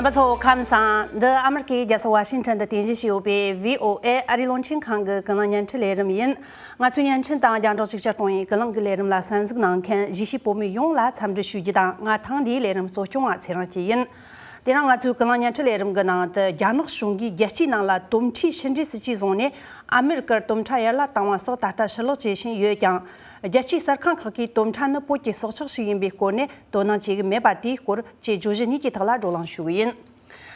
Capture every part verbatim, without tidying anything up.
རྣམ་པ་ཚོ་ཁམས་བཟང་། འདི་ཨ་མེ་རི་ཀའི་རྒྱལ་ས་ཝ་ཤིང་ཊོན་དུ་རྟེན་གཞི་བྱས་ཡོད་པའི་བྷི་ཨོ་ཨེ་ཨ་རིའི་རླུང་འཕྲིན་ཁང་གི་ཀུན་གླེང་བརྙན་འཕྲིན་ལས་རིམ་ཡིན། ང་ཚོའི་བརྙན་འཕྲིན་དང་རྒྱང་བསྒྲགས་ཅིག་ཅར་གཏོང་བའི་ཀུན་གླེང་གི་ལས་རིམ་ལ་གསན་གཟིགས་གནང་མཁན་གཞིས་བྱེས་བོད་མི་ཡོངས་ལ་འཚམས་འདྲི་ཞུ་རྒྱུ་དང་། ང་ཐེངས་འདིའི་ལས་རིམ་གཙོ་སྐྱོང་བ་ཚེ་རིང་སྐྱིད་ཡིན། དེ་རིང་ང་ཚོའི་ཀུན་གླེང་བརྙན་འཕྲིན་ལས་རིམ་གྱི་ནང་དུ། རྒྱ་ནག་གཞུང་གིས་རྒྱལ་སྤྱིའི་ནང་ལ་དོམ་ཁྲའི་ཕྱི་འབྲེལ་སྲིད་ཇུས་བཟུང་ནས། ཨ་མེ་རི་ཀར་དོམ་ཁྲ་ཡར་ལ་བཏང་བ་སོགས་ད་ལྟ་ཕྱི་ལོགས་བྱེད་བཞིན་ཡོད་ཀྱང་། རྒྱལ་སྤྱིའི་གསར་ཁང་ཁག་གིས་དོམ་ཁྲ་ནི་བོད་ཀྱི་སྲོག་ཆགས་ཤིག་ཡིན་པའི་སྐོར་ནས་དོ་སྣང་བྱེད་ཀྱི་མེད་པ་དེའི་སྐོར་བཅས་བརྗོད་གཞི་གཉིས་ཀྱི་ཐོག་ལ་བགྲོ་གླེང་ཞུ་གི་ཡིན།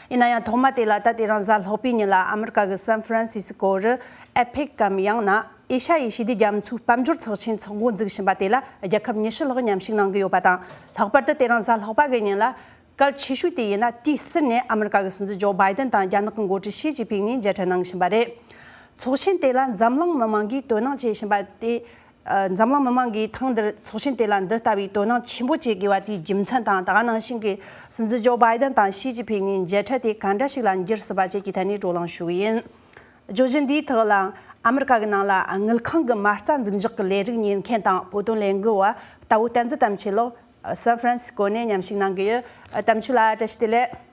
ཡིན་ན་ཡང་ཐོག་མ་དེ་ལ། ད་དེ་རིང་གཟའ་ལྷག་པའི་ཉིན་ལ་ཨ་མེ་རི་ཀ་གི་སན་ཧྥ་རན་སི་སི་ཀོ་རུ་ཨེ་ཕེག་གམ་ཡང་ན་ཨེ་ཤ་ཡའི་ཞི་བདེ་རྒྱ་མཚོའི་དཔལ་འབྱོར་ཚོགས་ཆེན་འཚོགས་འགོ་འཛུགས་བཞིན་པ་དེ་ལ་རྒྱལ་ཁབ་ཉི་ཤུ་ལྷག་མཉམ་ཞུགས་གནང་གི་ཡོད་པ་དང་། ལྷག་པར་དུ་དེ་རིང་གཟའ་ལྷག་པ་གི་ཉིན་ལ། གལ་ཆེ་ཤོས་དེ་ཡིན་ན། དུས་ཟུར་ནས་ཨ་མེ་རི་ཀ་གི་སྲིད་འཛིན་ཇོ་བྷའི་ཏན་དང་རྒྱ་ནག་གི་འགོ་ཁྲིད་ཞི་ཅིན་ཕིང་གཉིས་མཇལ་འཕྲད་གནང་བཞིན་པ་རེད། ཚོགས་ཆེན་དེ་ལ་འཛམ་གླིང་མི་མང་གིས་དོ་སྣང་བྱེད་བཞིན་པ་དེ། ཨ། འཛམ་གླིང་མི་མང་གིས་ཐེངས་འདིར་ཚོགས་ཆེན་དེ་ལ་འདི་ལྟ་བུའི་དོ་སྣང་ཆེན་པོ་བྱེད་དགོས་པ་དེའི་རྒྱུ་མཚན་དང་། ད་ག་ནང་བཞིན་གྱི་སྲིད་འཛིན་ཇོ་བྷའི་ཏན་དང་ཞི་ཅིན་ཕིང་གཉིས་མཇལ་འཕྲད་དེ་ག་འདྲ་ཞིག་ལ་འགྱུར་སྲིད་པ་བཅས་ཀྱི་ཐད་ནས་བགྲོ་གླེང་ཞུ་གི་ཡིན། བརྗོད་གཞི་འདིའི་ཐོག་ལ། ཨ་མེ་རི་ཀ་གི་ནང་ལ་དངུལ་ཁང་གི་མ་རྩ་འཛུགས་འཇོག་གི་ལས་རིགས་གཉེར་མཁན་དང་བོད་དོན་ལས་འགུལ་བ་རྟ་བོ་བསྟན་འཛིན་དམ་ཆོས་ལགས་སན་ཧྥ་རན་སི་སྐོ་ནས་མཉམ་ཞུགས་གནང་གི་ཡོད། དམ་ཆོས་ལགས། བཀྲ་ཤིས་བདེ་ལེགས།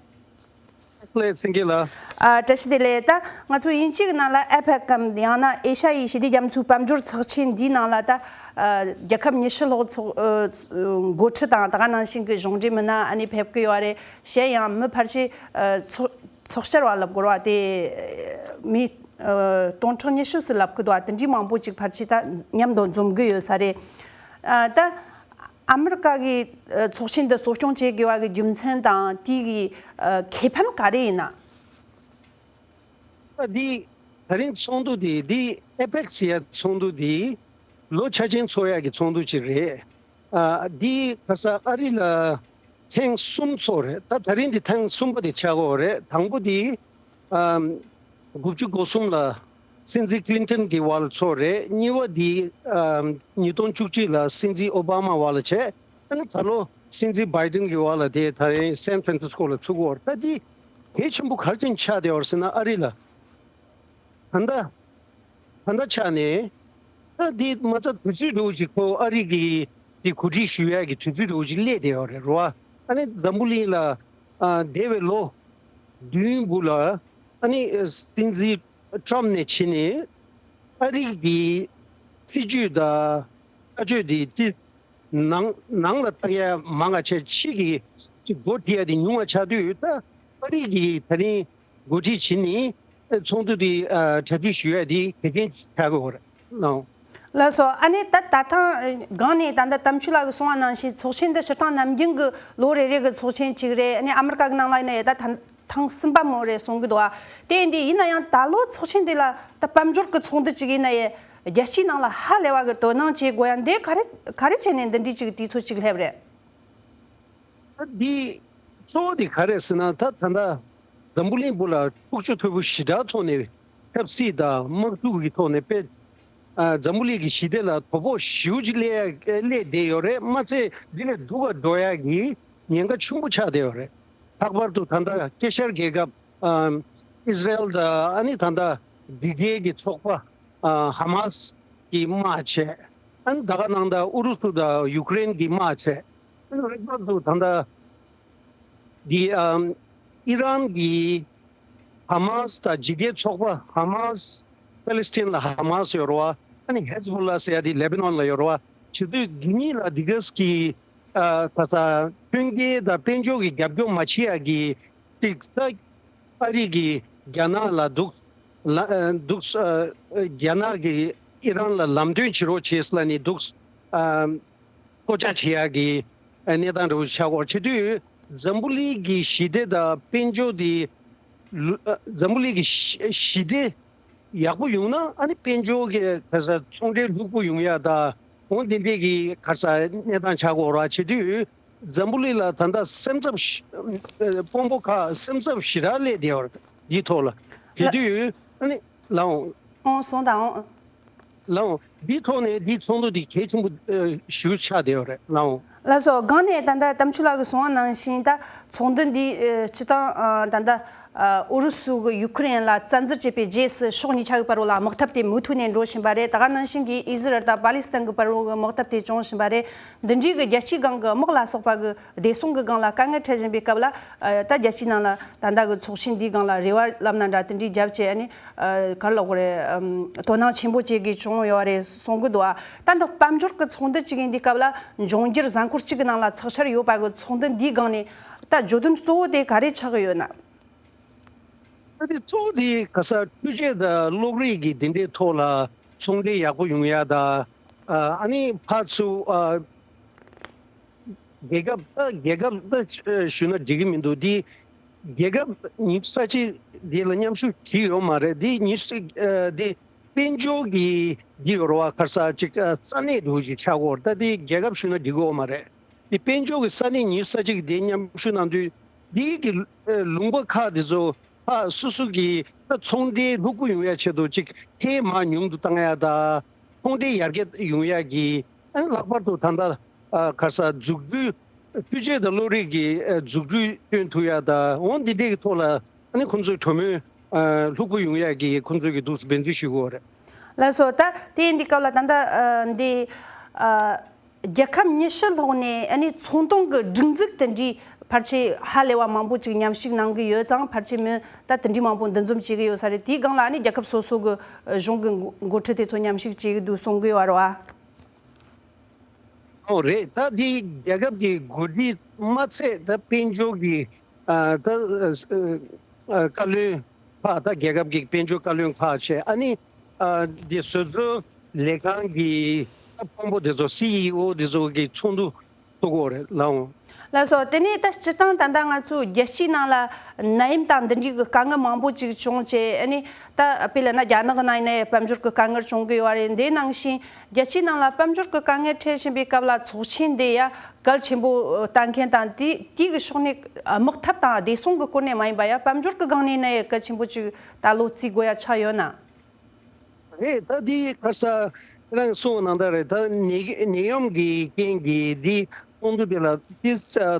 ལགས་སེ་གི་ལ། ཨ། བཀྲ་ཤིས་བདེ་ལེགས། ད་ང་ཚོ་དབྱིན་ཇི་གི་ནང་ལ་ཨེ་ཕེག་གམ་ཡང་ན་ཨེ་ཤ་ཡའི་ཞི་བདེ་རྒྱ་མཚོའི་དཔལ་འབྱོར་ཚོགས་ཆེན་འདིའི་ནང་ལ། ད་ཨ་རྒྱལ་ཁབ་ཉི་ཤུ་ལྷག་ཚོགས་ཨ་འགོ་ཁྲིད་དང་། ད་ག་ནང་བཞིན་གྱི་གཞུང་འབྲེལ་མི་སྣ་ཨ་ནི་ཕེབས་ཀྱི་ཡོད་རེད། གཞན་ཡང་མི་ཕལ་ཆེར་ཨ་ཚོགས་ཚོགས་བཅར་བ་ལབ་དགོས་རེད་བ། དེ་མི་ཨ་སྟོང་ཕྲག་ཉི་ཤུ་ཙམ་ལབ་ཀྱི་འདུག་བ། དེ་འདྲའི་མང་པོ་ཅིག་ཕལ་ཆེར་ད་མཉམ་དུ་འཛོམས་ཀྱི་ཡོད་ས་རེད། ཨ། ད། ཨ་མེ་རི་ཀ་གི་ཨ་ཚོགས་ཆེན་འདི་གཙོ་སྐྱོང་བྱེད་དགོས་པ་གི་རྒྱུ་མཚན་དང་། དེ་གི་ཨ་ཁེ་ཕན་ག་རེ་ཡིན་ན། ད་འདི་ད་རིང་ཚོགས་འདུ་འདི། འདི་ཨེ་ཕེག་ཟེར་ཡ་ཚོགས་འདུ་འདི་ལོ་ཆ་ཆེན་ཚོགས་ཡ་གི་ཚོགས་འདུ་ཅིག་རེད། ཨ། འདི་ཁ་ས་ཨ་རི་ལ་ཐེངས་གསུམ་ཚོགས་རེད། ད་ད་རིང་འདི་ཐེངས་གསུམ་པ་དེ་ཆགས་ཀྱི་ཡོད་རེད། དང་པོ་འདི། ཨམ། དགུ་བཅུ་གོ་གསུམ་ལ་སྲིད་འཛིན་ཀི་ལིན་ཏོན་གྱི་བར་ལ་ཚོགས་རེད། གཉིས་པ་འདི། ཨམ། ཉིས་སྟོང་བཅུ་གཅིག་ལ་སྲིད་འཛིན་ཨོ་བྷ་མ་བར་ལ་བྱས། ཨ་ནི་ད་ལོ་སྲིད་འཛིན་བྷའི་ཏིན་གྱི་བར་ལ་དེ་ད་རིང་སན་ཧྥ་རན་སི་སི་ཀོ་ལ་ཚུགས་ཀྱི་ཡོད་རེད། ད་འདི་གལ་ཆེན་པོ་ག་རེ་བྱས་ནས་ཆགས་བསྡད་ཡོད་རེད་ཟེར་ན། ཨ་རི་ལ་ད་ལྟ། ད་ལྟ་ཆ་ནས་ད་འདི་མ་རྩ་དུས་ཚོད་འདྲ་བོ་ཅིག་ཁོ་ཨ་རི་གི་འདི་གོ་སྒྲིག་ཞུ་ཡག་གི་དུས་ཚོད་འདྲ་བོ་ཅིག་སླེབས་བསྡད་ཡོད་རེད་རོ། ཨ་ནི་འཛམ་བུ་གླིང་ལ་ཨ་འདས་པའི་ལོ་བདུན་འགོར་ལ། ཨ་ནི་སྲིད་འཛིན་ཊམ་ནས་བྱས་ནས་ཨ་རི་གི་སྲིད་ཇུས་དང་ལྟ་སྤྱོད་འདི་ཅི་ནང་ནང་ལ་བཏང་ཡ་མང་ང་ཆེ། ཕྱི་གི་ཅིག་སྒོ་འབྱེད་ཡ་དེ་ཉུང་བ་ཆགས་དུས། ད་ཨ་རི་གི་ད་རིང་གོ་སྒྲིག་བྱས་ནས་ཚོགས་འདུ་དེ་ཨ་གྲ་སྒྲིག་ཞུ་ཡ་དེ་གལ་ཆེན་ཆགས་ཀྱི་ཡོད་རེད་ལགས། ལགས་སོ། ཨ་ནི་ད་ད་ཐེངས་སྒང་ནས་ད་ལྟ་དམ་ཆོས་ལགས་ཀྱིས་གསུངས་པ་ནང་བཞིན་ཚོགས་ཆེན་འདི་སྤྱིར་བཏང་ནམ་རྒྱུན་གྱི་ལོ་རེ་རེ་གི་ཚོགས་ཆེན་གཅིག་རེད། ཨ་ནི་ཨ་མི་རི་ཀ་གི་ནང་ལ་ཡིན་ན་ཡང་ད་ཐེངས་གསུམ་པ་མོ་རེད་གསུང་གི་འདུག་ཨ། དེ་ཡིན་དུས་ཡིན་ན་ཡང་ད་ལོ་ཚོགས་ཆེན་འདི་ལ་ད་དཔལ་འབྱོར་གྱི་ཚོགས་འདུ་གཅིག་ཡིན་ན་ཡང་རྒྱལ་སྤྱིའི་ནང་ལ་ཧ་ལས་པ་གི་དོ་སྣང་བྱེད་དགོས་ཡ་འདི་ག་རེ་ག་རེ་བྱས་ནས་འདི་འདྲའི་གཅིག་དུས་ཚོད་གཅིག་སླེབས་རེད། ད་འདི་གཙོ་བོ་དེ་ག་རེ་ཟེར་ན། ད་ད་ལྟ་འཛམ་བུ་གླིང་པོ་ལ་འཁྲུག་ཆ་དོད་པོ་ཞེ་དྲག་ཐོག་ནས་ཆབ་སྲིད་དང་དམག་འཁྲུག་གི་ཐོག་ནས་དཔེ་ཨ་འཛམ་བུ་གླིང་གི་ཞི་བདེ་ལ་དོ་ཕོག་ཞེ་པོ་ཅིག་སླེབས་ཡ་སླེབས་བསྡད་ཡོད་རེད། མ་ཚད་འདི་ལས་སྡུག་ག་འགྲོ་ཡ་གི་ཉེན་ཁ་ཆེན་པོ་ཆགས་བསྡད་ཡོད་རེད། ལྷག་པར་དུ་ད་ལྟ་དཀྱིལ་ཤར་རྒྱལ་ཁབ་ཨ་ཨི་སི་རལ་དང་། ཨ་ནི་ད་ལྟ་འདི་གའི་གི་ཚོགས་པ་ཨ་ཧ་མ་སི་གིས་དམག་བྱས། ཨ་ནི་ད་ག་ནང་ད་ཨུ་རུ་སུ་དང་ཡུ་ཀེ་རེན་གྱིས་དམག་བྱས། ཨ་ནི་ལྷག་པར་དུ་ད་ལྟ་འདི་ཨ་ཨི་རན་གྱིས་ཧ་མ་སི་དང་འཇིགས་སྐུལ་ཚོགས་པ། ཧ་མ་སི་ཕ་ལེ་སི་ཐན་ལ་ཧ་མ་སི་ཡོད་རེད་བ། ཨ་ནི་ཧེ་ཛ་བུ་ལ་ཟེར་ཡ་དེ་ལེ་བྷ་ནོན་ལ་ཡོད་རེད་བ། བྱེད་དུས་འདི་གཉིས་ལ་འདི་གས་ཀྱི་ཨ་ད་ས་མཐུན་རྐྱེན་དང་དཔལ་འབྱོར་གྱི་རྒྱབ་སྐྱོར་མ་བྱེད་ཡ་གི་ཅིག་ད་ཨ་རི་གིས་རྒྱ་ནག་ལ་འདུག་ལ་ཨ་འདུག་ཨ་རྒྱ་ནག་གིས་ཨི་རན་ལ་ལམ་སྟོན་བྱེད་རོགས་བྱེད་ལབ་ནས་འདུག་ཨ་བསྐོ་བཞག་བྱེད་ཡ་གི་གནས་སྟངས་འདྲ་བོ་ཆགས་ཀྱི་ཡོད་རེད། བྱེད་དུས་འཛམ་བུ་གླིང་གི་ཞི་བདེ་དང་དཔལ་འབྱོར་དེ་ལུ་ཨ་འཛམ་བུ་གླིང་གི་ཞི་ཞི་བདེ་ཡག་པོ་ཡོང་ན། ཨ་ནི་དཔལ་འབྱོར་གྱི་ག་ས་ཚོང་འབྲེལ་ལྷུག་པོ་ཡོང་ཡ་དང་འོ་དེ་འདྲས་ཀྱི་ག་ས་གནས་སྟངས་ཆགས་ཀྱི་ཡོད་རེད། བྱེད་དུས་འཛམ་བུ་གླིང་ལ་ད་ལྟ་སེམས་འཚབ་ཞི་ཨ་དཔོན་པོ་ཁག་སེམས་འཚབ་ཞེ་དྲག་སླེབས་བསྡད་ཡོད་རེད། འདིའི་ཐོག་ལ་བྱེད་དུས་ཨ་ནི་ལའོ། ཨོ་སོང་དང་ཨོ། ལའོ། འདིའི་ཐོག་ནས་འདིའི་ཚོགས་འདུ་འདི་གལ་ཆེན་པོ་ཨ་ཞེ་པོ་ཆགས་བསྡད་ཡོད་རེད་ལའོ། ལགས་སོ། སྒང་ནས་ད་ལྟ་དམ་ཆོས་ལགས་ཀྱིས་གསུངས་པ་ནང་བཞིན་ད་ཚོགས་འདུ་འདི་ཨ་སྤྱིར་བཏང་ཨ་ད་ལྟ་ ཨུ་རུ་སུ་གི་ཡུ་ཁུ་རེན་ལ་བཙན་འཛུལ་བྱས་པའི་རྗེས་སུ་ཕྱོགས་གཉིས་ཆ་གི་བར་བ་ལ་དམག་འཐབ་དེ་མུ་མཐུད་ནས་འགྲོ་བཞིན་པ་རེད། ད་ག་ནང་བཞིན་གྱི་ཨི་ཟི་རལ་དང་པ་ལི་སི་ཐན་གི་བར་བ་གི་དམག་འཐབ་དེ་བྱུང་བཞིན་པ་རེད། འདི་འདྲའི་གི་རྒྱལ་སྤྱིའི་སྒང་གི་དམག་ལ་སོགས་པ་གི་བདེ་སྲུང་གི་སྒང་ལ་དཀའ་ངལ་འཕྲད་བཞིན་པའི་སྐབས་ལ། ད་རྒྱལ་སྤྱིའི་ནང་ལ་ད་ལྟ་གི་ཚོགས་ཆེན་འདིའི་སྒང་ལ་རེ་བ་ལབ་ན་འདྲ་དེ་འདྲའི་རྒྱབ་བྱས་ཨ་ནི། ག་རེ་ལབ་དགོས་རེད། དོ་སྣང་ཆེན་པོ་བྱེད་དགོས་བྱུང་ཡོད་རེད་གསུང་གི་འདུག་ཨ་ད་འདི་དཔལ་འབྱོར་གི་ཚོགས་འདུ་གཅིག་ཡིན་དུས་སྐབས་ལ་འབྱུང་འགྱུར་གཟའ་འཁོར་གཅིག་གི་ནང་ལ་ཚགས་ཤར་ཡོད་པ་གི་ཚོགས་འདུ་འདིའི་སྒང་ནས་ད་བརྗོད་དོན་གཙོ་བོ་དེ་ག་རེ་ཆགས་ཀྱི་ཡོད་ན། ད་དེ་གཙོ་བོ་དེ་ག་ས་འཕྲུལ་ཆས་དང་གློག་རིག་གི་དེ་འདྲའི་ཐོག་ལ་ཚོང་འབྲེལ་ཡག་པོ་ཡོང་ཡ་ད། ཨ་ནི་ཕར་ཚུར་རྒྱལ་ཁབ་ད་རྒྱལ་ཁབ་ད་ཞུ་ན་འགྲིག་གི་མི་འདུག་འདི་རྒྱལ་ཁབ་ཉི་ཤུ་རྩ་གཅིག་འདི་ལ་མཉམ་ཞུགས་བྱས་ཡོད་མ་རེད། འདི་ཉི་ཤུ་འདི་དཔལ་འབྱོར་གྱི་འདི་ཡོད་རེད་བ། ག་ས་ཅིག་ས་གནས་འདུག་ཅིག་ཆགས་ཀྱི་ཡོད་རེད། ད་འདི་རྒྱལ་ཁབ་ཞུ་ན་འགྲིག་གི་ཡོད་མ་རེད། འདི་དཔལ་འབྱོར་གྱི་ས་གནས་ཉི་ཤུ་རྩ་གཅིག་འདི་མཉམ་ཞུགས་གནང་དུས་འདི་གི་ལུང་པ་ཁག་འདི་ཚོ་ཁག་སོ་སོ་གི་ད་ཚོང་འབྲེལ་ལྷུག་པོ་ཡོང་ཡ་ཆེད་དུ་ཅིག་ཧེ་མ་ཉུང་དུ་བཏང་ཡ་ད། ཚོང་འབྲེལ་ཡར་རྒྱས་ཡོང་ཡ་གི་ཨ་ནི་ལྷག་པར་དུ་ད་ལྟ་ཨ་ག་ས་འཛུགས་སྐྲུན་འཕྲུལ་ཆས་དང་གློག་རིག་གི་ཨ་འཛུགས་སྐྲུན་སྟོན་ཐུབ་ཡ་ད་འོ་འདི་འདྲའི་གི་ཐོག་ལ་ཨ་ནི་ཁོང་ཚོའི་གྲོས་མོལ་ཨ་ལྷུག་པོ་ཡོང་ཡ་གི་ཁོང་ཚོའི་གི་འདུག་སེ་འབད་བརྩོན་ཞུ་དགོས་རེད། ལགས་སོ། ད་དེ་ཡིན་དུས་སྐབས་ལ་ད་ལྟ་ཨ་འདི་ཨ་རྒྱལ་ཁབ་ཉི་ཤུ་ལྷག་ནས་ཨ་ནི་ཚོང་དོན་གི་སྒྲིག་འཛུགས་དེ་འདྲའི་ཕལ་ཆེར་ཧ་ལས་པ་མང་པོ་ཅིག་མཉམ་ཞུགས་གནང་གི་ཡོད་ཙང་ཕལ་ཆེར་མི་ད་དེ་འདྲའི་མང་པོ་འདུ་འཛོམས་བྱེད་ཀྱི་ཡོད་ས་རེད། དེའི་སྒང་ལ་ཨ་ནི་རྒྱལ་ཁབ་སོ་སོ་གི་གཞུང་གི་འགོ་འགོ་ཁྲིད་དེ་ཚོ་མཉམ་ཞུགས་བྱེད་ཀྱི་འདུག་གསུང་གི་ཡོད་རེད་བ། ཨོ་རེད། ད་དེ་རྒྱལ་ཁབ་ཀྱི་འགོ་ཁྲིད་མ་ཚད་ད་དཔལ་འབྱོར་གྱི་ཨ་ད་ཨ་བཀའ་བློན་ཁག་ད་རྒྱལ་ཁབ་ཀྱི་དཔལ་འབྱོར་བཀའ་བློན་ཁག་བྱས་ཨ་ནི་ཨ་དེ་བཟོ་ཚོང་ལས་ཁང་གི་ད་དཔོན་པོ་དེ་ཚོ་སི་ཨི་ཨོ་དེ་ཚོ་གི་ཚོགས་འདུ་ཚོགས་ཀྱི་ཡོད་རེད་ལགས། ལགས་སོ། དེ་ནས་ད་སྤྱིར་བཏང་ད་ལྟ་ང་ཚོ་རྒྱལ་སྤྱིའི་ནང་ལ་ནད་ཡམས་དང་འདི་འདྲའི་གི་དཀའ་ངལ་མང་པོ་ཅིག་བྱུང་བྱས་ཨ་ནི་ད་དཔེ་ལབ་ན་རྒྱ་ནག་གི་ནང་ཡིན་ན་ཡང་དཔལ་འབྱོར་གི་དཀའ་ངལ་བྱུང་གི་ཡོད་རེད། འདི་ནང་བཞིན་རྒྱལ་སྤྱིའི་ནང་ལ་དཔལ་འབྱོར་གི་དཀའ་ངལ་འཕྲད་བཞིན་པའི་སྐབས་ལ་ཚོགས་ཆེན་འདི་ཡ་གལ་ཆེན་པོ་ལྟ་མཁན་དང་དེ་དེའི་གི་ཕྱོགས་ནས་དམག་འཐབ་དང་བདེ་སྲུང་གི་སྐོར་ནས་མ་ཡིན་པ་ཡ་དཔལ་འབྱོར་གི་སྒང་ནས་ཡིན་ན་ཡང་གལ་ཆེན་པོ་ཅིག་ད་ལོ་བརྩི་དགོས་ཡ་ཆགས་ཡོད་ན། རེད། ད་འདི་ཁ་ས་ཁྱེད་རང་གསུངས་ནང་ལྟར་རེད། ད་ནད་ནད་ཡམས་ཀྱི་རྐྱེན་གྱིས་འདི་ཚོགས་འདུ་འདི་ལ་འདི་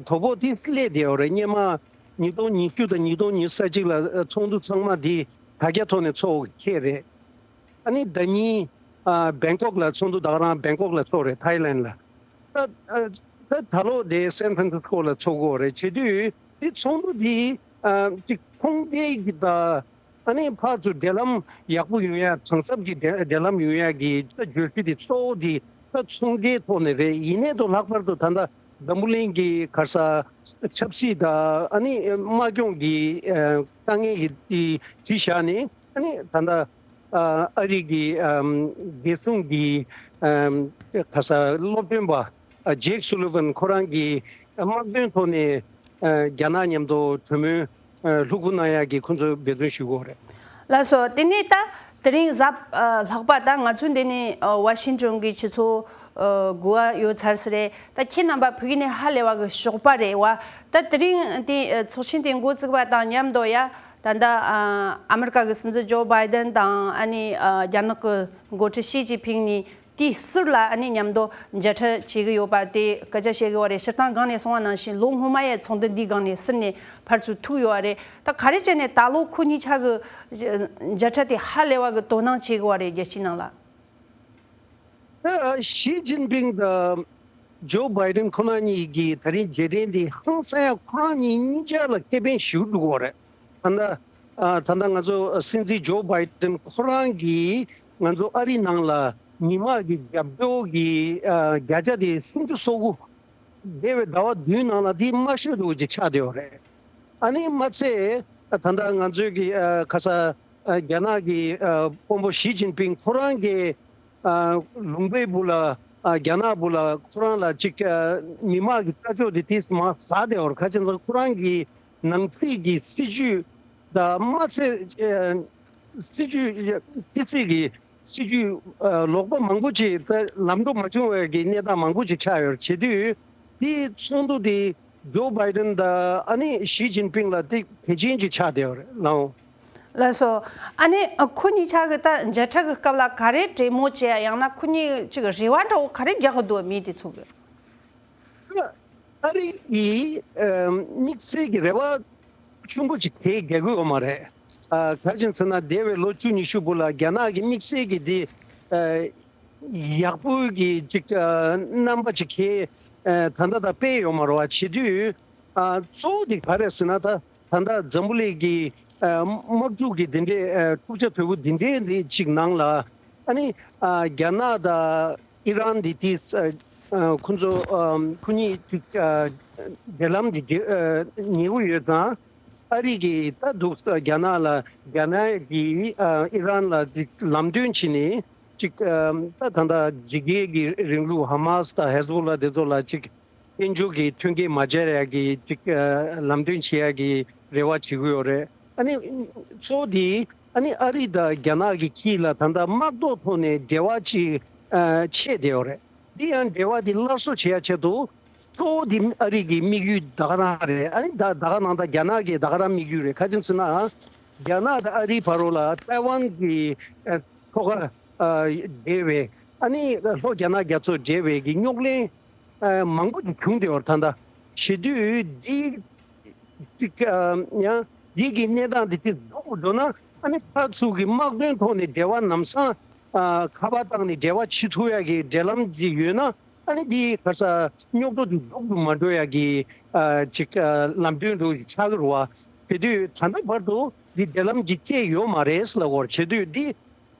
དོ་ཕོག་འདི་སླེབས་བསྡད་ཡོད་རེད། སྔོན་མ་ཉིས་སྟོང་ཉི་ཤུ་དང་ཉིས་སྟོང་ཉི་ཤུ་རྩ་གཅིག་ལ་ཚོགས་འདུ་ཚང་མ་འདི་དྲ་རྒྱ་ཐོག་ནས་ཚོགས་ཁེལ་རེད། ཨ་ནི་ཟླ་ཉིན་ཨ་སྦེང་ཀོག་ལ་ཚོགས་འདུ་ད་ག་རང་སྦེང་ཀོག་ལ་ཚོགས་རེད། ཐའི་ལན་ལ། ད་ད་ད་ལོ་དེ་སན་ཧྥ་རན་སི་སི་ཀོ་ལ་ཚོགས་ཀྱི་ཡོད་རེད། བྱེད་དུས་དེ་ཚོགས་འདུ་དེ་ཨ་ཅིག་ཚོང་འབྲེལ་གྱི་ད་ཨ་ནི་ཕར་ཚུར་འབྲེལ་ལམ་ཡག་པོ་ཡོང་ཡ། གྲངས་ཚབ་ཀྱི་འབྲེལ་འབྲེལ་ལམ་ཡོང་ཡ་གི་ད་བརྗོད་གཞི་དེ་གཙོ་བོ་དེ་ད་ཚོང་འབྲེལ་ཐོག་ནས་རེད། ཡིན་ནའི་ད་ལྷག་པར་དུ་ད་ལྟ་འཛམ་བུ་གླིང་གི་ག་ས་ཆབ་སྲིད་དང་ཨ་ནི་དམག་སྦྱོང་གི་ཨ་དཀའ་ངལ་གྱི་དེ་གཞི་བཞག་ནས་ཨ་ནི་ད་ལྟ་ཨ་ཨ་རི་གི་ཨམ་བདེ་སྲུང་གི་ཨམ་ག་ས་སློབ་སྟོན་པ་ཨ་ཇེག་སུ་ལི་ཝན་ཁོ་རང་གི་དམག་དོན་ཐོག་ནས་ཨ་རྒྱ་ནག་མཉམ་དུ་གྲོས་མོལ་ཨ་ལྷུག་པོ་གནང་ཡག་གི་ཁོང་ཚོས་འབད་བརྩོན་ཞུ་གི་ཡོད་རེད། ལགས་སོ། དེ་ནས་ད་དེ་རིང་གཟའ་ཨ་ལྷག་པ་ད་ང་ཚོའི་འདི་ནས་ཨ་ཝ་ཤིང་ཏོན་གྱི་ཆུ་ཚོད་ཨ་དགུ་པ་ཡོད་ཚར་ས་རེད། ད་ཁྱེད་རྣམ་པ་ཕ་གི་ནས་ཧ་ལས་པ་གི་ཞོགས་པ་རེད་བ། ད་དེ་རིང་དེ་ཨ་ཚོགས་ཆེན་དེ་འགོ་བཙུགས་པ་དང་མཉམ་དུ་ཡ། ད་ལྟ་ཨ་ཨ་མི་རི་ཀ་གི་སྲིད་འཛིན་ཇོ་བྷའི་ཏན་དང་ཨ་ནི་ཨ་རྒྱ་ནག་གི་འགོ་ཁྲིད་ཞི་ཅིན་ཕིང་གཉིས་དེའི་ཟུར་ལ་ཨ་ནི་མཉམ་དུ་མཇལ་འཕྲད་བྱེད་ཀྱི་ཡོད་པ་དེ་སྐད་ཆ་བཤད་ཀྱི་ཡོད་རེད། སྤྱིར་བཏང་སྒང་ནས་གསུངས་པ་ནང་བཞིན་ལོ་སྔོན་མ་ཡའི་ཚོགས་འདུ་འདིའི་སྒང་ནས་ཟུར་ནས་ཕར་ཚུར་ཐུག་ཡོད་རེད། ད་ག་རེ་བྱས་ནས་ད་ལོ་ཁོ་གཉིས་ཆ་གི་མཇལ་འཕྲད་དེ་ཧ་ལས་པ་གི་དོ་སྣང་བྱེད་ཀྱི་ཡོད་རེད་རྒྱལ་སྤྱིའི་ནང་ལ། ད་ཞི་ཅིན་ཕིང་དང་ཇོ་བྷའི་ཏན་ཁོ་རང་གཉིས་ཀྱི་ད་རིང་མཇལ་འཕྲད་འདི་ཧང་སང་ཡ་ཁོ་རང་གཉིས་གཉིས་ཆ་ལ་ཁེ་ཕན་ཞེ་པོ་འགྲོ་གི་ཡོད་རེད། ད་ལྟ་ཨ་ད་ལྟ་ང་ཚོ་སྲིད་འཛིན་ཇོ་བྷའི་ཏན་ཁོ་རང་གིས་ང་ཚོ་ཨ་རི་ནང་ལ་མི་དམངས་ཀྱི་རྒྱབ་སྐྱོར་གྱི་ཨ་བརྒྱ་ཆ་དེ་སུམ་ཅུ་སོ་དགུ་འདས་པའི་ཟླ་བ་བདུན་ནང་ལ་དེ་མ་ཤོད་འདུག་ཅིག་ཆགས་བསྡད་ཡོད་རེད། ཨ་ནི་མ་ཚད་ད་ལྟ་ང་ཚོའི་གི་ཨ་ག་ས་ཨ་རྒྱ་ནག་གི་ཨ་དཔོན་པོ་ཞི་ཅིན་ཕིང་ཁོ་རང་གི་ཨ་ལུང་པའི་བུ་ལ་ཨ་རྒྱ་ནག་བུ་ལ་ཁོ་རང་ལ་ཅིག་ཨ་མི་དམངས་ཀྱི་ལྟ་ཕྱོགས་དེ་ཏིས་མ་ཟ་བསྡད་ཡོད་རེད། ག་ཅི་ན་ཁོ་རང་གི་ནང་སྲིད་ཀྱི་སྲིད་ཇུས་དང་མ་ཚད་ཨ་སྲིད་ཇུས་ཕྱི་སྲིད་ཀྱི་སྲིད་ཇུས་ཨ་ལོག་པ་མང་པོ་ཅིག་ད་ལམ་འགྲོ་མ་བྱུང་བའི་གི་གནས་སྟངས་མང་པོ་ཅིག་ཆགས་ཡོད་རེད། བྱེད་དུས་དེའི་ཚོགས་འདུ་དེ་ཇོ་བྷའི་ཏན་དང་ཨ་ནི་ཞི་ཅིན་ཕིང་ལ་དེ་གལ་ཆེན་ཅིག་ཆགས་བསྡད་ཡོད་རེད་ལགས། ལགས་སོ། ཨ་ནི་ཁོ་གཉིས་ཆ་གི་ད་མཇལ་འཕྲད་ཀྱི་སྐབས་ལ་ག་རེ་གྲོས་མོལ་བྱས་ཡང་ན་ཁོ་གཉིས་ཅིག་རེ་བ་འདྲ་བོ་ག་རེ་རྒྱག་གི་འདུག་མི་དེ་ཚོ་གི། ཨ་རི་ཡི་ཨ་དམིགས་བསལ་གྱི་རེ་བ་ ཆུང་པོ་ཅིག་དེ་རྒྱག་གི་ཡོད་མ་རེད། ཨ་ག་ཅིག་ཟེར་ན་འདས་པའི་ལོ་བཅུ་ཉི་ཤུ་བུ་ལ་རྒྱ་ནག་གི་དམིགས་བསལ་གྱི་དེ་ཨ་ཡག་པོའི་གི་ཅིག་ཨ་རྣམ་པ་ཅིག་ཁྱེད་ཨ་ད་ལྟ་ད་དཔེ་ཡོད་མ་རེད་བ། བྱེད་དུས་ཨ་གཙོ་བོ་དེ་ག་རེད་ཟེར་ན་ད་ད་ལྟ་འཛམ་བུ་གླིང་གི་ཨ་དམག་འཁྲུག་གི་དེ་འདྲའི་ཨ་འཁྲུག་ཆ་དོད་པོ་དེ་འདྲའི་རིགས་ཅིག་ནང་ལ་ཨ་ནི་ཨ་རྒྱ་ནག་དང་ཨི་རན་འདི་དེ་ཨ་ཁོ་ཚོ་ཨ་ཁོ་གཉིས་ཅིག་ཨ་འབྲེལ་ལམ་འདི་ཨ་ཉེ་པོ་ཡོད་ཙང་། ཨ་རི་གིས་ད་འདུག་རྒྱ་ནག་ལ་རྒྱ་ནག་གིས་ཨ་ཨི་རན་ལ་ཅིག་ལམ་སྟོན་བྱས་ནས་ཅིག་ཨ་ད་ད་ལྟ་ཇི་གེ་གི་རིང་ལུགས་ཧ་མ་སི་དང་ཧེ་ཟ་བོ་ལ་དེ་ཚོ་ལ་ཅིག་དཔལ་འབྱོར་གྱི་མཐུན་རྐྱེན་མ་སྦྱར་ཡག་གི་ཅིག་ཨ་ལམ་སྟོན་བྱེད་ཡག་གི་རེ་བ་བྱེད་ཀྱི་ཡོད་རེད། ཨ་ནི་གཙོ་བོ་དེ་ཨ་ནི་ཨ་རི་དང་རྒྱ་ནག་གི་དཀྱིལ་ལ་ད་ལྟ་དམག་ཐོག་ཐོག་ནས་འབྲེལ་བ་ཅིག་ཨ་ཆད་བསྡད་ཡོད་རེད། འདི་ཡང་འབྲེལ་བ་འདི་སླར་གསོ་བྱེད་ཡ་ཆེད་དུ་གཙོ་བོ་འདི་ཨ་རི་གི་དམིགས་ཡུལ་ད་ག་རང་རེད། ཨ་ནི་ད་ད་ག་ནང་ད་རྒྱ་ནག་གི་ད་ག་རང་དམིགས་ཡུལ་རེད། ག་ཅི་ཟེར་ན་རྒྱ་ནག་དང་ཨ་རིའི་བར་ལ་ཏའེ་ཝན་གི་ཨ་ཐོག་ཁ་ཨ་འབྲེལ་བའི་ཨ་ནི་ལྷོ་རྒྱ་ནག་རྒྱ་མཚོ་འབྲེལ་བའི་གི་རྙོག་གླེང་ཨ་མང་པོ་ཅིག་བྱུང་བསྡད་ཡོད་རེད། ད་ལྟ་བྱེད་དུས་འདི་ཅིག་ཨ་ཡང་འདི་གི་གནས་སྟངས་འདི་ཅིག་སྡུག་པོ་འགྲོ་ན་ཨ་ནི་ཕར་ཚུར་གི་དམག་དོན་ཐོག་ནས་འབྲེལ་བ་ལམ་སང་ཨ་ཁ་པར་བཏང་ནས་འབྲེལ་བ་བྱེད་ཐུབ་ཡ་གི་འབྲེལ་ལམ་ཅིག་ཡོད་ན་ཨ་ནི་འདི་ག་ས་རྙོག་དྲ་འདི་སྡུག་ཏུ་མ་འགྲོ་ཡ་གི་ཨ་ཅིག་ཨ་ལམ་སྟོན་འདྲ་ཅིག་ཆགས་ཀྱི་རེད་བ། དེ་དུས་ད་ལྟ་བར་དུ་འདི་འབྲེལ་ལམ་ཅིག་བཅད་ཡོད་མ་རེད་ལབ་ཀྱི་ཡོད་རེད། བྱེད་དུས་འདི་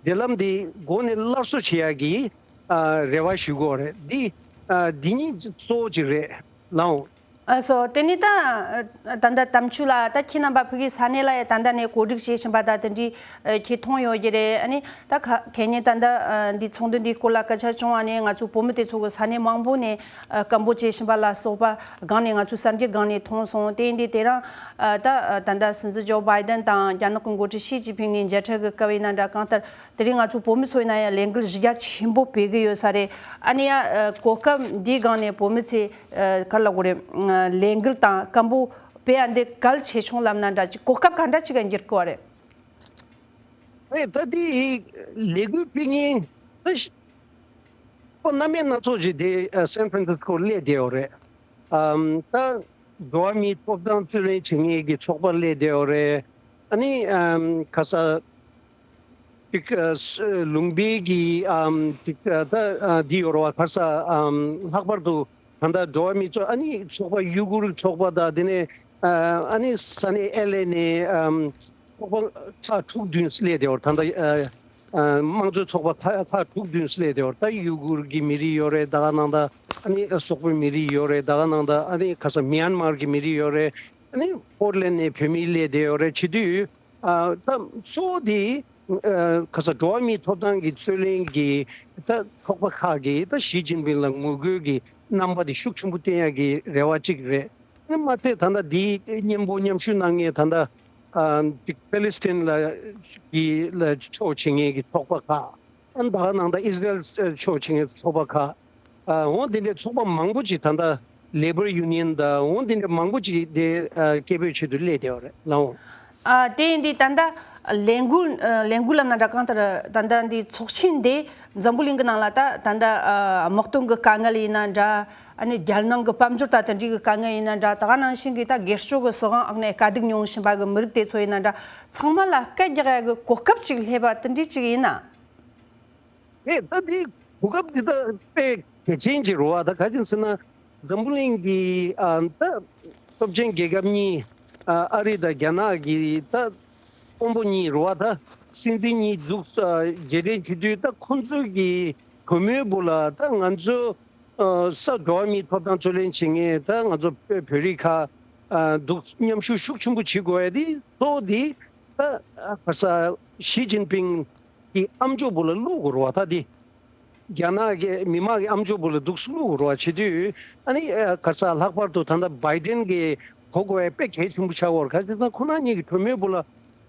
འབྲེལ་ལམ་འདི་འགོ་ནས་སླར་གསོ་བྱེད་ཡ་གི་ཨ་རེ་བ་ཞུ་གི་ཡོད་རེད། འདི་ཨ་འདི་གཉིས་གཙོ་བོ་ཅིག་རེད་ལགས། ཨ་སོ་དེ་ནས་ད་ད་ལྟ་དམ་ཆོས་ལགས་ད་ཁྱེད་རྣམ་པ་ཕ་གིའི་ས་གནས་ལ་ཡ་ད་ལྟ་ནས་གོ་སྒྲིག་བྱེད་བཞིན་པ་ད་དེ་འདྲའི་ཨ་ཁྱེད་མཐོང་ཡོད་ཀྱི་རེད། ཨ་ནི་ད་ཁ་ཁེ་ཉེ་ད་ལྟ་ཨ་འདི་ཚོགས་འདུ་འདིའི་སྐོར་ལ་སྐད་ཆ་བྱུང་བ་ནས་ང་ཚོ་བོད་མི་དེ་ཚོ་གི་ས་གནས་མང་པོ་ནས་ཨ་སྐད་འབོད་བྱེད་བཞིན་པ་ལ་སོགས་པ་སྒང་ནས་ང་ཚོའི་གསར་འགྱུར་སྒང་ནས་མཐོང་སོང་། དེ་ཡིན་དུས་དེ་རིང་ཨ་ད་ཨ་ད་ལྟ་སྲིད་འཛིན་ཇོ་བྷའི་ཌེན་དང་རྒྱ་ནག་གི་འགོ་ཁྲིད་ཞི་ཅིན་ཕིང་གཉིས་མཇལ་འཕྲད་ཀྱི་སྐབས་ཡིན་ན་འདྲ། གང་ལྟར་དེ་རིང་ང་ཚོ་བོད་མི་ཚོ་ཡིན་ན་ཡང་ལས་འགུལ་གཞི་རྒྱ་ཆེན་པོ་སྤེལ་གི་ཡོད་ས་རེད། ཨ་ནི་ཡ་ཨ་གོ་སྐབས་འདིའི་སྒང་ནས་བོད་མི་ཚོས་ཨ་ག་རེ་ལབ་དགོས་རེད། ཨ་ལས་འགུལ་དང་སྐད་འབོད་སྤེལ་ཡ་འདི་གལ་ཆེ་ཆུང་ལབ་ན་འདྲ། ཅིག་གོ་སྐབས་ག་འདྲ་ཅིག་ག་འགྱུར་གི་བ་རེད། རེད། ད་དེ་ལས་འགུལ་སྤེལ་མཁན་ད་ཤ་ཁོ་སྣ་མིན་སྣ་ཚོགས་ཅིག་དེ་ཨ་སན་ཧྥ་རན་སིས་ཀོ་སླེབས་བསྡད་ཡོད་རེད། ཨམ་ད་འགྲོ་བ་མིའི་ཐོབ་ཐང་རྩོད་ལེན་བྱེད་མཁན་གྱི་ཚོགས་པ་སླེབས་བསྡད་ཡོད་རེད། ཨ་ནི་ཨམ་ག་ས་ཅིག་ཨ་ལུང་པའི་གི་ཨམ་ཅིག་ཨ་ད་ཨ་འདི་ཡོད་རེད་བ། ག་ས་ཨམ་ལྷག་པར་དུ་ད་ལྟ་འགྲོ་བ་མིའི་ཚོགས་ཨ་ནི་ཚོགས་པ་ཡུ་གུར་ཚོགས་པ་དང་དེ་ནས་ཨ་ཨ་ནི་ས་གནས་ཨེལ་ཨེ་ནས་ཨམ་ཚོགས་པ་ཁག་དྲུག་བདུན་སླེབས་བསྡད་ཡོད་རེད། ད་ལྟ་ཨ་ཨ་དམངས་གཙོའི་ཚོགས་པ་ཁག་ཁག་དྲུག་བདུན་སླེབས་བསྡད་ཡོད་རེད། ད་ཡུ་གུར་གྱི་མི་རིགས་ཡོད་རེད། ད་ག་ནང་ད་ཨ་ནི་སོག་པོའི་མི་རིགས་ཡོད་རེད། ད་ག་ནང་ད་ཨ་ནི་ག་ས་མི་ཡན་མར་གྱི་མི་རིགས་ཡོད་རེད། ཨ་ནི་ཕོར་ལེན་ནས་བོད་མི་སླེབས་བསྡད་ཡོད་རེད། བྱེད་དུས་ཨ་ད་གཙོ་བོ་དེ་ཨ་ག་ས་འགྲོ་བ་མིའི་ཐོབ་ཐང་གི་རྩོད་ལེན་གྱི་ད་ཚོགས་པ་ཁག་གིས་ད་ཞི་ཅིན་ཕིང་ལ་ངོ་རྒོལ་གྱི་རྣམ་པ་དེ་ཤུགས་ཆེན་པོ་བསྟན་ཡག་གི་རེ་བ་གཅིག་རེད། ཨ་ནི་མ་ཚད་ད་ལྟ་འདིའི་མཉམ་པོ་མཉམ་ཞུགས་གནང་མཁན་ད་ལྟ་ཨ་ཅིག་ཕེ་ལི་སི་ཐན་ལ་གི་ལ་ཕྱོགས་བྱེད་མཁན་གྱི་ཚོགས་པ་ཁག་ཨ་ནི་ད་ག་ནང་ད་ཨིས་ར་ཨེལ་ཕྱོགས་བྱེད་མཁན་ཚོགས་པ་ཁག་ཨ་འོ་དེ་འདྲའི་ཚོགས་པ་མང་པོ་ཅིག་ད་ལྟ་ལེ་བར་ཡུ་ནི་ཡན་དང་འོ་དེ་འདྲ་མང་པོ་ཅིག་དེ་ཨ་སྐད་འབོད་ཆེད་དུ་སླེབས་བསྡད་ཡོད་རེད་ལགས། ཨ་དེ་ཡིན་དུས་ད་ལྟ་ལས་འགུལ་ཨ་ལས་འགུལ་ལབ་ན་འདྲ། གང་ལྟར་ད་ལྟ་འདི་ཚོགས་ཆེན་འདི་འཛམ་བུ་གླིང་གི་ནང་ལ་ད་ད་ལྟ་ཨ་དམག་དོན་གྱི་དཀའ་ངལ་ཡིན་ན་འདྲ། ཨ་ནི་རྒྱལ་ནང་གི་དཔལ་འབྱོར་ད་དེ་འདྲའི་གི་དཀའ་ངལ་ཡིན་ན་འདྲ། ད་ག་ནང་བཞིན་གྱི་ད་སྒེར་གཅོད་ཀྱི་སྲིད་དབང་ཨ་ནི་དཀའ་སྡུག་མྱོང་བཞིན་པ་གི་མི་རིགས་དེ་ཚོ་ཡིན་ན་འདྲ། ཚང་མ་ལ་སྐད་རྒྱག་ཡ་གི་གོ་སྐབས་ཅིག་སླེབས་པ་དེ་འདྲའི་ཅིག་ཡིན་ན། རེད། ད་འདི་གོ་སྐབས་འདི་ད་དཔེ་གལ་ཆེན་ཅིག་རེད་བ། ད་ག་ཅི་ཟེར་ན་འཛམ་བུ་གླིང་གི་ཨ་ད་སྟོབས་ཆེན་རྒྱལ་ཁབ་གཉིས་ཨ་ཨ་རི་དང་རྒྱ་ནག་གི་ད་དཔོན་པོ་གཉིས་རེད་བ། ད་སྲིད་འཛིན་གཉིས་འདུག་ཨ་རྗེས་དྲན་བྱེད་དུས་ད་ཁོང་ཚོའི་གི་གྲོས་མོལ་བུ་ལ་ད་ང་ཚོ་ཨ་ས་འགྲོ་བ་མིའི་ཐོབ་ཐང་རྩོད་ལེན་བྱེད་མཁན་ད་ང་ཚོ་བོད་རིགས་ཁག་ཨ་འདུག་མཉམ་ཞུགས་ཤུགས་ཆེན་པོ་བྱེད་དགོས་ཡ་དེ་གཙོ་བོ་དེ་ད་ཨ་ག་ས་ཞི་ཅིན་ཕིང་གི་ཨ་མཆོག་བུ་ལ་བླུག་དགོས་རེད་བ། ད་དེ་རྒྱ་ནག་གི་མི་དམངས་ཀྱི་ཨ་མཆོག་བུ་ལ་འདུག་སེ་བླུག་དགོས་རེད་བ། བྱེད་དུས་ཨ་ནི་ཨ་ག་ས་ལྷག་པར་དུ་ད་ལྟ་བྷའི་ཌེན་གྱིས་གོ་དགོས་ཡ་དཔེ་གལ་ཆེན་པོ་ཆགས་ཡོད་རེད། ག་ཅི་ཟེར་ན་ཁོ་རང་གཉིས་ཀྱི་གྲོས་མོལ་བུ་ལ་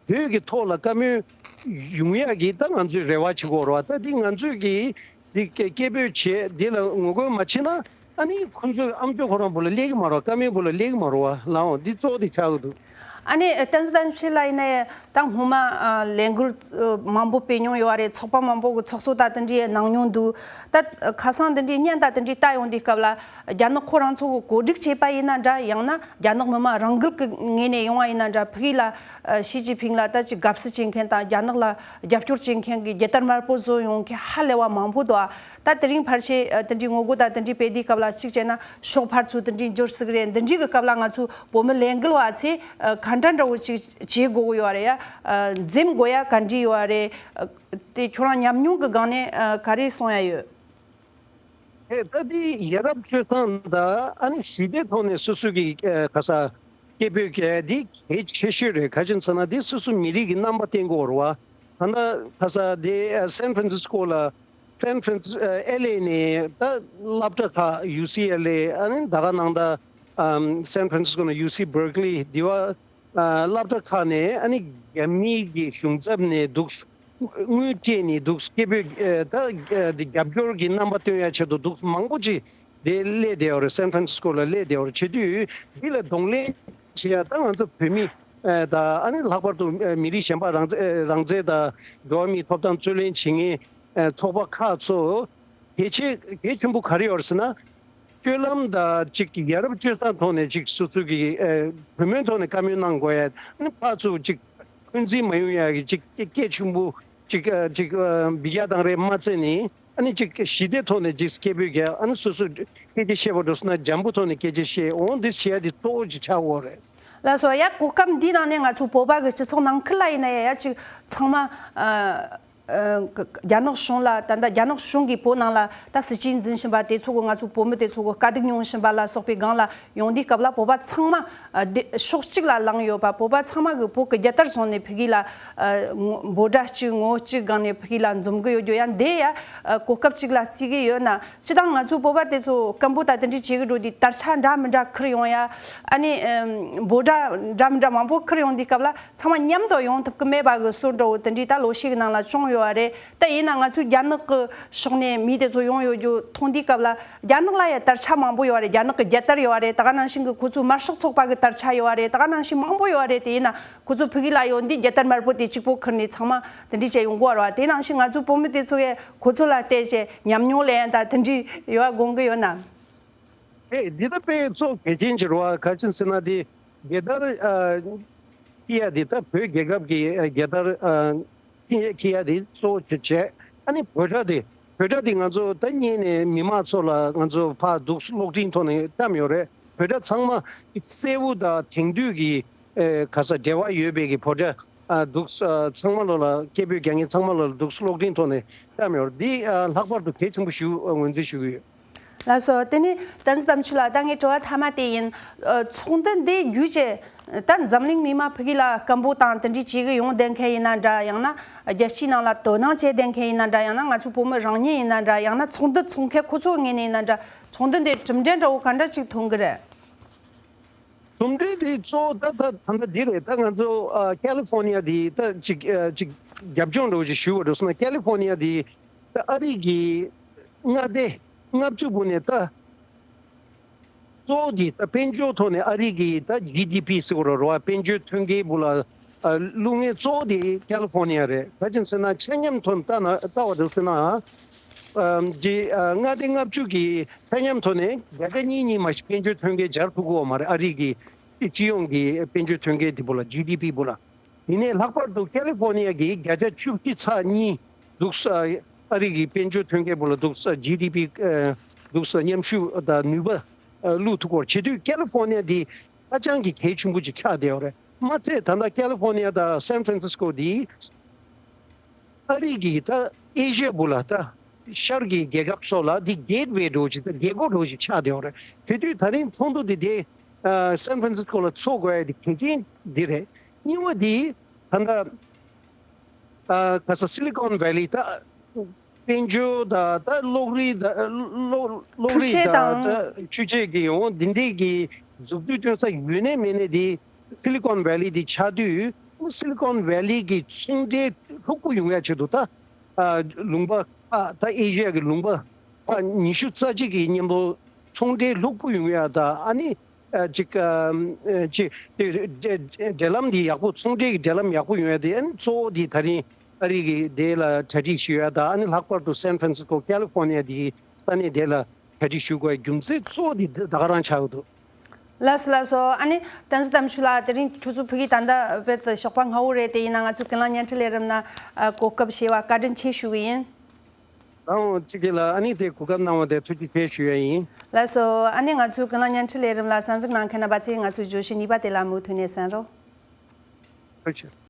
བོད་ཀྱི་ཐོག་ལ་བཀའ་མོལ་ཡོང་ཡག་གི་ད་ང་ཚོས་རེ་བ་བྱེད་དགོས་རེད་བ། ད་འདི་ང་ཚོས་ཀྱི་འདི་སྐད་སྐད་འབོད་བྱས་འདི་ལ་ངོ་རྒོལ་མ་བྱེད་ན་ཨ་ནི་ཁོང་ཚོའི་ཨ་མཆོག་ཁོ་རང་བུ་ལ་སླེབས་ཀྱི་མ་རེད་བ། བཀའ་མོལ་བུ་ལ་སླེབས་ཀྱི་མ་རེད་བ་ལགས། འོ་འདི་གཙོ་བོ་དེ་ཆགས་ཀྱི་འདུག་ཨ་ནི་བསྟན་འཛིན་དམ་ཆོས་ལགས་ཡིན་ན་ད་སྔོན་མ་ཨ་ལས་འགུལ་ཨ་མང་པོ་སྤེལ་མྱོང་ཡོད་རེད། ཚོགས་པ་མང་པོ་གི་ཚོགས་གཙོ་དང་དེ་འདྲའི་གནང་མྱོང་འདུག་ད་ཁ་སང་དེ་འདྲའི་བརྙན་དང་དེ་འདྲའི་ལྟ་ཡོང་དུས་སྐབས་ལ་རྒྱ་ནག་ཁོ་རང་ཚོ་གི་གོ་སྒྲིག་བྱས་པ་ཡིན་ན་འདྲ། ཡང་ན་རྒྱ་ནག་མི་དམངས་རང་འགུལ་གྱི་ངོས་ནས་ཡོང་བ་ཡིན་ན་འདྲ། ཕ་གི་ལ་ཨ་ཞི་ཅིན་ཕིང་ལ་ད་ཅིག་དགའ་བསུ་བྱེད་མཁན་དང་རྒྱ་ནག་ལ་རྒྱབ་སྐྱོར་བྱེད་མཁན་གྱི་རྒྱལ་དར་དམར་པོ་བཟོ་ཡོང་མཁན་ཧ་ལས་པ་མང་པོ་འདུག་ཨ། ད་དེ་རིང་ཕལ་ཆེར་ཨ་དེ་འདྲའི་ངོ་རྒོལ་དང་དེ་འདྲའི་སྤེལ་དུས་སྐབས་ལ་གཅིག་བྱས་ན་ཤོག་འཕར་ཚོ་དེ་འདྲའི་འབྱོར་སྲིད་རེད། འདི་འདྲའི་གི་སྐབས་ལ་ང་ཚོ་བོད་མི་ལས་འགུལ་བ་ཚོས་ཨ་ག་འདྲ་འདྲ་བོ་ཅིག་བྱེད་དགོས་ཀྱི་ཡོད་རེད་ཡ། ཨ་འཛེམ་དགོས་ཡ་ག་འདྲ་ཡོད་རེད། ཨ་དེ་ཁྱོད་རང་ཉམས་མྱོང་གི་སྒང་ནས་ཨ་ག་རེ་གསུང་ཡ་ཡོད། ཨེ་ད་དེ་ཡ་རབས་སྤྱོད་བཟང་དང་ཨ་ནི་ཞི་བདེ་ཐོག་ནས་སོ་སོ་གི་ཨ་ག་ས་སྐད་འབོད་རྒྱག་ཡ་དེ་གལ་ཆེ་ཤོས་རེད། ག་ཅི་ཡིན་ཟེར་ན་དེ་སོ་སོ་མི་རིགས་ཀྱི་རྣམ་པ་བསྟན་དགོས་རེད་བ། ད་ལྟ་ག་ས་དེ་ཨ་སན་ཧྥ་རན་སིས་ཀོ་ལ། སན་ཧྥ་རན་སི་ཨེ་ལེ་ནས་ད་སློབ་གྲྭ་ཁག་ཡུ་སི་ཨེ་ལེ། ཨ་ནི་ད་ག་ནང་ད་ཨམ་སན་ཧྥ་རན་སི་ཀོ་ནས་ཡུ་སི་བར་ཀ་ལི། དེ་བ་ཨ་སློབ་གྲྭ་ཁག་ནས་ཨ་ནི་རྒྱ་མིའི་གི་གཞུང་ཚབ་ནས་འདུག་དངུལ་སྤྲད་ནས་འདུག་སྐད་འབོད་ཨ་ད་ཨ་དེ་རྒྱབ་སྐྱོར་གྱི་རྣམ་པ་སྟོན་ཡ་ཆེད་དུ་འདུག་མང་པོ་ཅིག་དེ་སླེབས་བསྡད་ཡོད་རེད། སན་ཧྥ་རན་སི་ཀོ་ལ་སླེབས་བསྡད་ཡོད་རེད། བྱེད་དུས་འདི་ལ་གདོང་ལེན་བྱེད་ཡ་ད་ང་ཚོ་བོད་མི་ཨ་ད་ཨ་ནི་ལྷག་པར་དུ་ཨ་མི་རིགས་གཞན་པ་རང་བཙན་ཨ་རང་བཙན་དང་འགྲོ་བ་མིའི་ཐོབ་ཐང་རྩོད་ལེན་བྱེད་མཁན་ཨ་ཚོགས་པ་ཁག་ཚོ་གལ་ཆེ་གལ་ཆེན་པོ་ག་རེ་ཡོད་རེད་ཟེར་ན། སྤྱོད་ལམ་དང་གཅིག་ཡ་རབས་སྤྱོད་བཟང་ཐོག་ནས་གཅིག་སོ་སོ་གི་ཨ་གུས་མོས་ཐོག་ནས་བཀའ་མོལ་གནང་དགོས་ཡ། ཨ་ནི་ཕར་ཚུར་གཅིག་འཁོན་འཛིན་མ་ཡོང་ཡ་གི་གཅིག་སྐད་ཆེན་པོ་གཅིག་ཨ་གཅིག་ཨ་འབུད་རྒྱག་བཏང་རེད་མ་ཚད་ནི། ཨ་ནི་གཅིག་ཞི་བདེ་ཐོག་ནས་གཅིག་སྐད་འབོད་རྒྱག་ཨ་ནི་སོ་སོ་སྐད་ཆ་བཤད་པ་འགྲོ་སོང་ན་འཇམ་པོ་ཐོག་ནས་སྐད་ཆ་བཤད་འོང་། འདི་བྱེད་ཡ་འདི་གཙོ་བོ་ཅིག་ཆགས་ཡོད་རེད། ལགས་སོ། ཡ་གོ་སྐབས་འདི་ནང་ནས་ང་ཚོ་བོད་པ་གི་སྤྱི་ཚོགས་ནང་ཁུལ་ལ་ཡིན་ན་ཡ་ཡ་གཅིག་ཚང་མ་ཨ་ཨ་རྒྱ་ནག་གཞུང་ལ་ད་ལྟ་རྒྱ་ནག་གཞུང་གིས་བོད་ནང་ལ་ད་སྲིད་ཇུས་འཛིན་བཞིན་པ་དེ་ཚོ་གི་ང་ཚོ་བོད་མི་དེ་ཚོ་གི་དཀའ་སྡུག་མྱོང་བཞིན་པ་ལ་སོགས་པའི་སྒང་ལ་ཡོང་དུས་སྐབས་ལ་བོད་པ་ཚང་མ་ཨ་དེ་ཕྱོགས་གཅིག་ལ་ལངས་ཡོད་པ། བོད་པ་ཚང་མ་གི་བོད་ཀྱི་རྒྱལ་དར་བཟུང་ནས་ཕ་གི་ལ་ཨ་ངོ་འབོད་སྒྲ་གཅིག་ངོ་གཅིག་སྒང་ནས་ཕ་གི་ལ་འཛོམས་གི་ཡོད་རྒྱུ་ཡང་འདི་ཡ་ཨ་གོ་སྐབས་གཅིག་ལ་བརྩི་གི་ཡོད་ན། སྤྱིར་བཏང་ང་ཚོ་བོད་པ་དེ་ཚོ་སྐམ་པོ་དང་དེ་འདྲའི་བྱེད་གི་འགྲོ་དུས་དར་ཆ་འདྲ་མི་འདྲ་ཁུར་ཡོང་ཡ། ཨ་ནི་ཨམ་འབོད་སྒྲ་འདྲ་མི་འདྲ་མང་པོ་ཁུར་ཡོང་དུས་སྐབས་ལ་ཚང་མ་མཉམ་དུ་ཡོང་ཐུབ་གི་མེད་པ་གི་བཟོ་འདྲ་བོ་དེ་འདྲའི་ད་ལོ་ཤས་ཀྱི་ནང་ལ་བྱུང་ཡོད་པ་རེད། ད་ཡིན་ན་ང་ཚོའི་རྒྱ་ནག་གི་ཕྱོགས་ནས་མི་དེ་ཚོ་ཡོང་ཡོད་རྒྱུ་མཐོང་དུས་སྐབས་ལ་རྒྱ་ནག་ལ་ཡ་དར་ཆ་མང་པོ་ཡོད་རེད། རྒྱ་ནག་གི་རྒྱལ་དར་ཡོད་རེད། ད་ག་ནང་བཞིན་གི་ཁོ་ཚོའི་དམར་ཤོག་ཚོགས་པ་གི་དར་ཆ་ཡོད་རེད། ད་ག་ནང་བཞིན་མང་པོ་ཡོད་རེད། དེ་ཡིན་ན་ཁོ་ཚོ་ཕ་གི་ལ་ཡོང་དུས་རྒྱལ་དར་དམར་པོ་དེ་གཅིག་པོ་ཁུར་ནས་ཚང་མ་དེ་འདྲ་བྱས་ཡོང་གི་ཡོད་རེད་བ། དེ་ནང་བཞིན་ང་ཚོའི་བོད་མི་དེ་ཚོ་ཡས་ཁོ་ཚོ་ལ་བལྟས་བྱས་ཉམས་མྱོང་ལེན་ཡ་ད་དེ་འདྲ་ཡོད་དགོངས་གི་ཡོད་ན། ཨེ་འདི་ད་དཔེ་གཙོ་གལ་ཆེན་ཅིག་རེད་བ། ག་ཅི་ཟེར་ན་དེ་རྒྱལ་དར་ཨ་འཁྱེར་ཡ་དེ་ད་བོད་རྒྱལ་ཁབ་ཀྱི་ཨ་རྒྱལ་དར་ཨ་འཁྱེར་ཡ་དེ་གཙོ་བོ་ཅིག་བྱས། ཨ་ནི་འབོད་སྒྲ་དེ་འབོད་སྒྲ་དེ་ང་ཚོ་ད་སྔོན་ནས་མི་མང་ཚོ་ལ་ང་ཚོ་ཕར་འདུག་གློག་འཕྲིན་ཐོག་ནས་བཀྲམ་ཡོད་རེད། འབོད་སྒྲ་ཚང་མ་གསལ་བོ་དང་དེང་དུས་ཀྱི་ཨེ་ག་ས་འབྲེལ་བ་ཡོད་པའི་གི་འབོད་སྒྲ་ཨ་འདུག་ཨ་ཚང་མ་ལོ་ལ་སྐད་འབོད་རྒྱག་མཁན་ཚང་མ་ལོ་ལ་འདུག་གློག་འཕྲིན་ཐོག་ནས་བཀྲམ་ཡོད་རེད། འདི་ཨ་ལྷག་པར་དུ་གལ་ཆེན་པོ་ཞིག་ཨ་ངོས་འཛིན་ཞུ་གི་ཡོད། ལགས་སོ། དེ་ནས་བསྟན་འཛིན་དམ་ཆོས་ལགས། ད་ངའི་དྲི་བ་མཐའ་མ་དེ་ཡིན། ཨ་ཚོགས་འདུ་འདི་བརྒྱུད་བྱས་ད་འཛམ་གླིང་མི་མང་ཕ་གི་ལ་སྐམ་པོ་དང་དེ་འདྲའི་བྱེད་གི་ཡོང་བསྡད་མཁན་ཡིན་ན་འདྲ། ཡང་ན་རྒྱལ་སྤྱིའི་ནང་ལ་དོ་སྣང་བྱས་བསྡད་མཁན་ཡིན་ན་འདྲ། ཡང་ན་ང་ཚོ་བོད་མི་རང་ཉིད་ཡིན་ན་འདྲ། ཡང་ན་ཚོགས་འདུ་ཚོགས་མཁན་ཁོ་ཚོའི་ངོས་ནས་ཡིན་ན་འདྲ། ཚོགས་འདུ་འདི་གྲུབ་འབྲས་འདྲ་བོ་ག་འདྲ་ཅིག་ཐོན་གི་རེད། གྲུབ་འབྲས་དེ་གཙོ་བོ་ད་ད་ད་ལྟ་འདི་རེད། ད་ང་ཚོ་ཨ་ཀ་ལི་ཧྥོར་ནི་ཡ་དེ་ད་ཅིག་ཨ་ཅིག་རྒྱབ་ལྗོངས་འདྲ་བོ་ཅིག་ཞུ་བ་འགྲོ་སོང་ན། ཀ་ལི་ཧྥོར་ནི་ཡ་དེ་ད་ཨ་རི་གི་མངའ་སྡེ་ལྔ་བཅུ་བོ་ནས་ད་གཙོ་བོ་དེ་ད་དཔལ་འབྱོར་ཐོག་ནས་ཨ་རི་གི་ད་ཇི་ཌི་པི་ཟེར་བ་རེད་བ། དཔལ་འབྱོར་ཐོན་སྐྱེད་བོ་ལ་ཨ་བླུག་མཁན་གཙོ་བོ་དེ་ཀ་ལི་ཧྥོར་ནི་ཡ་རེད། ག་ཅི་ཟེར་ན་ཆ་མཉམ་ཐོག་ནས་ལྟ་ན་ལྟ་བ་འདུག་ཟེར་ན། ཨམ་ཇི་ཨ་མངའ་སྡེ་ལྔ་བཅུ་གི་ཆ་མཉམ་ཐོག་ནས་བརྒྱ་ཆ་གཉིས་གཉིས་མ་ཞིག་དཔལ་འབྱོར་ཐོན་སྐྱེད་སྦྱར་ཐུབ་ཀྱི་ཡོད་མ་རེད། ཨ་རི་གི་སྤྱི་ཡོངས་ཀྱི་དཔལ་འབྱོར་ཐོན་སྐྱེད་དེ་བོ་ལ་ཇི་ཌི་པི་བོ་ལ། དེ་ནས་ལྷག་པར་དུ་ཀ་ལི་ཧྥོར་ནི་ཡ་གི་བརྒྱ་ཆ་བཅུ་བཞི་ཚེག་གཉིས་འདུག་ས་ཨ་རི་གི་དཔལ་འབྱོར་ཐོན་སྐྱེད་བོ་ལ་འདུག་ས་ཇི་ཌི་པི་ཨ་འདུག་ས་མཉམ་ཞུགས་དང་ནུས་པ་ཨ་བླུག་ཐུབ་ཀྱི་ཡོད་རེད། བྱེད་དུས་ཀ་ལི་ཧྥོར་ནི་ཡ་འདི་ཧ་ཅང་གི་གལ་ཆེན་པོ་ཅིག་ཆགས་བསྡད་ཡོད་རེད། མ་ཚད་ད་ལྟ་ཀ་ལི་ཧྥོར་ནི་ཡ་དང་སན་ཧྥ་རན་སིས་ཀོ་འདི་ཨ་རི་གི་ད་ཨེ་ཤི་ཡ་བོ་ལ་ད་ཤར་གྱི་རྒྱལ་ཁབ་སོགས་ལ་འདི་གེ་ཊི་ཝེ་འདྲ་བོ་ཅིག་ད་རྒྱལ་སྒོ་འདྲ་བོ་ཅིག་ཆགས་བསྡད་ཡོད་རེད། དེ་དུས་ད་རིང་ཚོགས་འདུ་འདི་དེ་ཨ་སན་ཧྥ་རན་སིས་ཀོ་ལ་ཚོགས་དགོས་ཡ་འདི་གལ་ཆེན་འདི་རེད། གཉིས་པ་འདི་ད་ལྟ་ཨ་ག་ས་སི་ལི་ཀོན་ཝེ་ལི་ད་དཔལ་འབྱོར་དང་ད་གློག་རིག་དང་གློག་གློག་འཕྲུལ་རིག་ཆས་དང་དང་ད་འཕྲུལ་ཆས་ཀྱི་ཡོང་འདི་འདྲའི་གི་འཛུགས་སྐྲུན་སྟོན་ས་ཡོད་ནའི་མེད་ནའི་འདི་སི་ལི་ཀོན་ཝེ་ལི་འདི་ཆགས་དུས་སི་ལི་ཀོན་ཝེ་ལི་གི་ཚོང་འབྲེལ་ལྷུག་པོ་ཡོང་ཡ་ཆེད་དུ་ད་ཨ་ལུང་པ་ཁག་ད་ཨེ་ཤི་ཡ་གི་ལུང་པ་ཁག་ཉི་ཤུ་རྩ་གཅིག་གི་མཉམ་དུ་ཚོང་འབྲེལ་ལྷུག་པོ་ཡོང་ཡ་ད་ཨ་ནི་ ཨ་ཅིག་ཨ་ཅིག་དེ་འབྲེལ་ལམ་འདི་ཡག་པོ་ཚོང་འབྲེལ་གྱི་འབྲེལ་ལམ་ཡག་པོ་ཡོང་ཡ་དེ། ཨ་ནི་གཙོ་བོ་འདི་ད་རིང་ཨ་རི་གི་དེ་ལ་གྲ་སྒྲིག་ཞུ་ཡ་དང་། ཨ་ནི་ལྷག་པར་དུ་སན་ཧྥ་རན་སིས་ཀོ་ཀ་ལི་ཧྥོར་ནི་ཡ་དེ་ས་གནས་དེ་ལ་གྲ་སྒྲིག་ཞུ་དགོས་རྒྱུ་མཚན་གཙོ་བོ་འདི་ད་ག་རང་ཆགས་ཡོད་འདུག། ལགས་སོ་ལགས་སོ། ཨ་ནི་བསྟན་འཛིན་དམ་ཆོས་ལགས། དེ་རིང་ཁྱོད་ཚོ་ཕ་གི་ད་ལྟ་བེད་ཞོགས་པ་སྔ་བོ་རེད། དེ་ཡིན་ན་ང་ཚོ་ཀུན་གླེང་བརྙན་འཕྲིན་ལས་རིམ་ནང་ཨ་གོ་སྐབས་བྱས་པ་བཀའ་དྲིན་ཆེ་ཞུ་གི་ཡིན། ལགས་འོང་། ཅིག་གི་ལ་ཨ་ནི་དེ་གོ་སྐབས་གནང་བ་དེ་ཐུགས་རྗེ་ཆེ་ཞུ་ཡ་ཡིན། ལགས་སོ། ཨ་ནི་ང་ཚོའི་ཀུན་གླེང་བརྙན་འཕྲིན་ལས་རིམ་ལ་གསན་གཟིགས་གནང་མཁན་རྣམ་པ་ཚོས་ང་ཚོའི་བརྗོད་གཞི་གཉིས་པ་དེ་ལ་མུ་མཐུད་ནས་གསན་རོགས། ཐུགས་རྗེ་ཆེ།